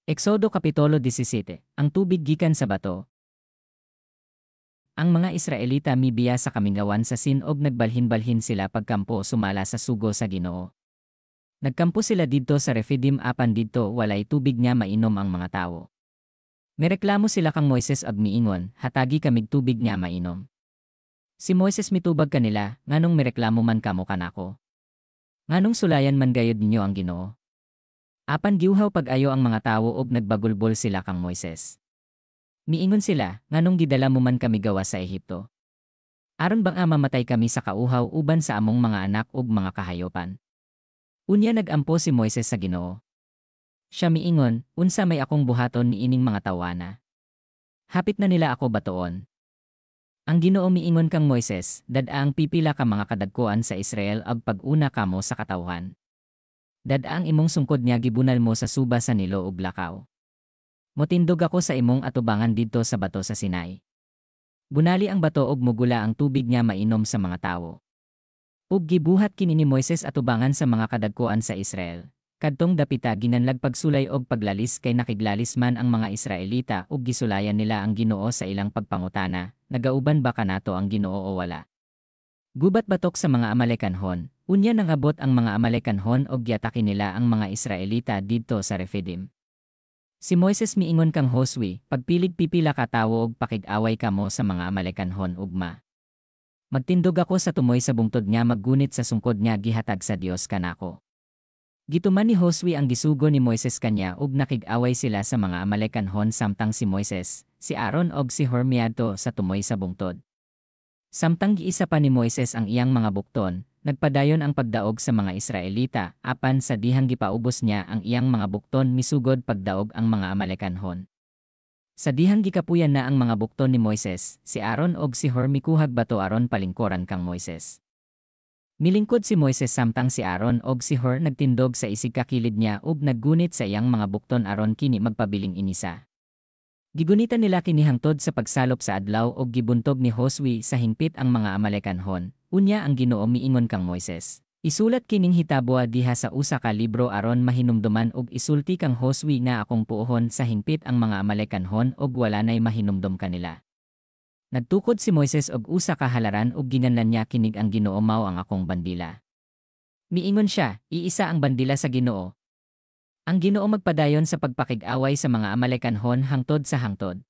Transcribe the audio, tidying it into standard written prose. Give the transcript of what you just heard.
Exodo Kapitulo 17, Ang tubig gikan sa bato. Ang mga Israelita mibiya sa kamingawan sa Sin og nagbalhin-balhin sila pagkampo sumala sa sugo sa Ginoo. Nagkampo sila didto sa Refidim, apan didto walay tubig nga mainom ang mga tawo. Mireklamo sila kang Moises ug miingon, "Hatagi kamig tubig nga mainom." Si Moises mitubag kanila, "Nganong mireklamo man kamo kanako? Nganong sulayan man gayud ninyo ang Ginoo?" Apan giuhaw pag-ayo ang mga tawo ug nagbagulbol sila kang Moises. Miingon sila, "Nganong gidala mo man kami gawas sa Ehipto? Aron bang mamatay kami sa kauhaw uban sa among mga anak ug mga kahayopan?" Unya nag-ampo si Moises sa Ginoo. Siya miingon, "Unsa may akong buhaton niining mga tawana? Hapit na nila ako batoon." Ang Ginoo miingon kang Moises, "Dad-a ang pipila ka mga kadagkoan sa Israel ug pag-una kamo sa katawhan. Dad-a ang imong sungkod nga gibunal mo sa suba sa Nilo ug lakaw. Motindog ako sa imong atubangan didto sa bato sa Sinai. Bunali ang bato ug mogula ang tubig nga mainom sa mga tawo." Ug gibuhat kini ni Moises atubangan sa mga kadagkoan sa Israel. Kadtong dapita ginganlag Pagsulay og Paglalis kay nakiglalis man ang mga Israelita ug gisulayan nila ang Ginoo sa ilang pagpangutana, "Nagauban ba kanato ang Ginoo o wala?" Gubat batok sa mga Amalekanhon. Unya nangabot ang mga Amalekanhon og giatake nila ang mga Israelita didto sa Refidim. Si Moises miingon kang Josue, "Pagpilig pipila ka tawo og pakig-away kamo sa mga Amalekanhon ugma. Magtindog ako sa tumoy sa bungtod nga maggunit sa sungkod nga gihatag sa Dios kanako." Gituman ni Josue ang gisugo ni Moises kanya ug nakig-away sila sa mga Amalekanhon samtang si Moises, si Aaron og si Hur miadto sa tumoy sa bungtod. Samtang giisa pa ni Moises ang iyang mga bukton, nagpadayon ang pagdaog sa mga Israelita, apan sa dihang gipaubos niya ang iyang mga bukton, misugod pagdaog ang mga Amalekanhon. Sa dihang gikapuyan na ang mga bukton ni Moises, si Aaron og si Hur mikuhag bato aron palingkoran kang Moises. Milingkod si Moises samtang si Aaron og si Hur nagtindog sa isig kakilid niya ug naggunit sa iyang mga bukton aron kini magpabiling inisa. Gigunitan nila kini hangtod sa pagsalop sa adlaw ug gibuntog ni Josue sa hingpit ang mga Amalekanhon. Unya ang Ginoo miingon kang Moises, "Isulat kining hitaboa diha sa usa ka libro aron mahinumduman ug isulti kang Josue nga akong puohon sa hingpit ang mga Amalekanhon ug wala nay mahinumdom kanila." Nagtukod si Moises og usa ka halaran ug ginganlan niya kinig Ang Ginoo mao ang akong bandila. Miingon siya, "Iisa ang bandila sa Ginoo." Ang Ginoo magpadayon sa pagpakig-away sa mga Amalekanhon hangtod sa hangtod.